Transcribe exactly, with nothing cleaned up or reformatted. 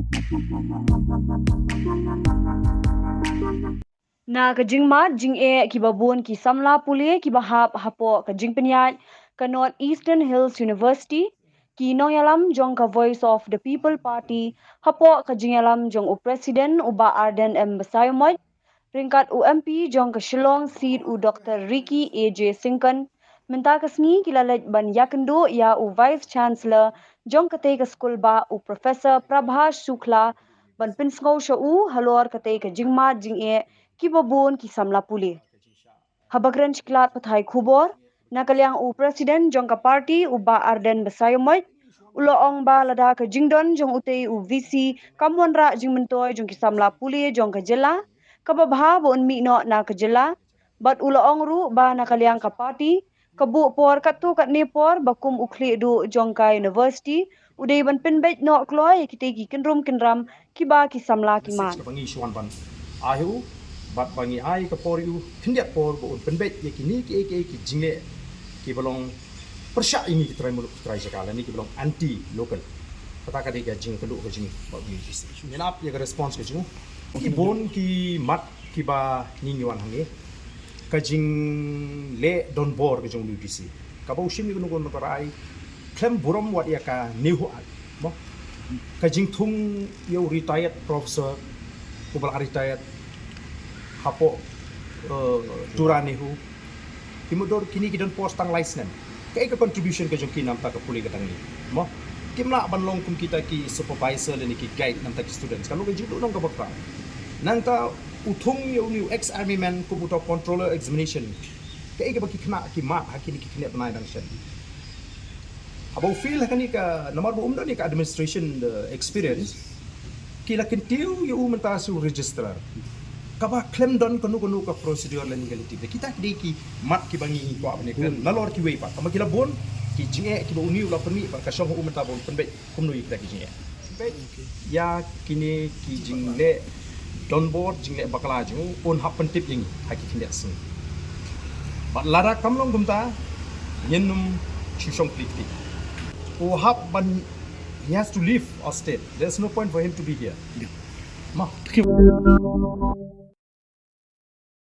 Na ka jingmad jingeh kiba bun ki samla pule kiba hap hapoh ka jingpynïaid ka North Eastern Hills University, ki nongïalam jong ka Voice of the People Party hapoh ka jingïalam jong u President u Bah Ardent M Basaiawmoit, ryngkat u M P jong ka Shillong seat u Doctor Ricky A J Syngkon, mynta ka sngi ki la leit ban ïakynduh ïa u Vice Chancellor jong katei ka skul bah u Professor Prabha Shukla ban pynsngew sha u halor katei ka jingmad jingeh kiba bun ki samla pule. Haba kren sha ki lad pathai khubor na ka liang u President jong ka party u Bah Ardent Basaiawmoit u la ong ba lada ka jingdon jong utei u VC kam wanrah jingmyntoi jong ki samla pule jong ka jylla, kaba bha ba un mih noh na ka jylla. Bad u la ong ruh ba na ka liang ka party ka buh por katto katne por ba kum u khlieh duh jong ka university u dei ban pynbeit noh kloi ïa kitei ki kynrum kynram kiba ki samla ki mad. Message kaba ngi shu wan ban ai ha u bad ba ngi ai ka por ïa u khyndiat por ba un pynbeit ïa kine kiei kiei ki jingleh kiba long pyrshah ïa ngi ki trai muluk ki trai jaka lane kiba long anti local. Kata ka dei ka jingkylluid ka jong ngi bad ngi. Ngin ap ïa ka response ka jong u. Ki bun ki mat kiba ngi ngi wan hangne, ka jingleh donbor ka jong u VC kaba u shim ïa kano kano ka rai khlem burom wat ïa ka NEHU Act, mo, ka jingthung ïa u retired professor uba la retired hapoh, eh, Tura NEHU. Ki mutdur kine ki don post tang lai snem. Kaei ka contribution ka jong ki na bynta ka pule ka tang ngi, mo? Kim lah ban long kum kita ki supervisor lane ki guide na bynta ki students. Ka long ka jingduh nong kaba khraw. Nangta u thung ïa une u ex army man kum uta u controller examination. Kaei kaba ki khynnah ki mad ha kine ki khyndiat bnai dang shen. Haba u fail ha kane ka, namar ba um don ïa ka administration, the experience, ki la kyntiew ïa u mynta sha u registrar. Kaba khlem don kano kano ka procedure lane ka legality. Kita ki dei ki mat kiba ngi ngi kwah ban ïakren nalor kiwei pat. Tangba ki la bun ki jingeh kiba une u la pynmih bad ka shong ha u mynta ba un pynbeit kumno ïa kita ki jingeh. Pynbeit ïa kine ki jingleh donbor, jingleh bakla jong u, un hap pyntip ïa ngi ha ki khyndiat sngi. Bad lada kam long kumta, ngin ym shu shong klik klik. U hap ban, he has to leave our state. There's no point for him to be here. Mo.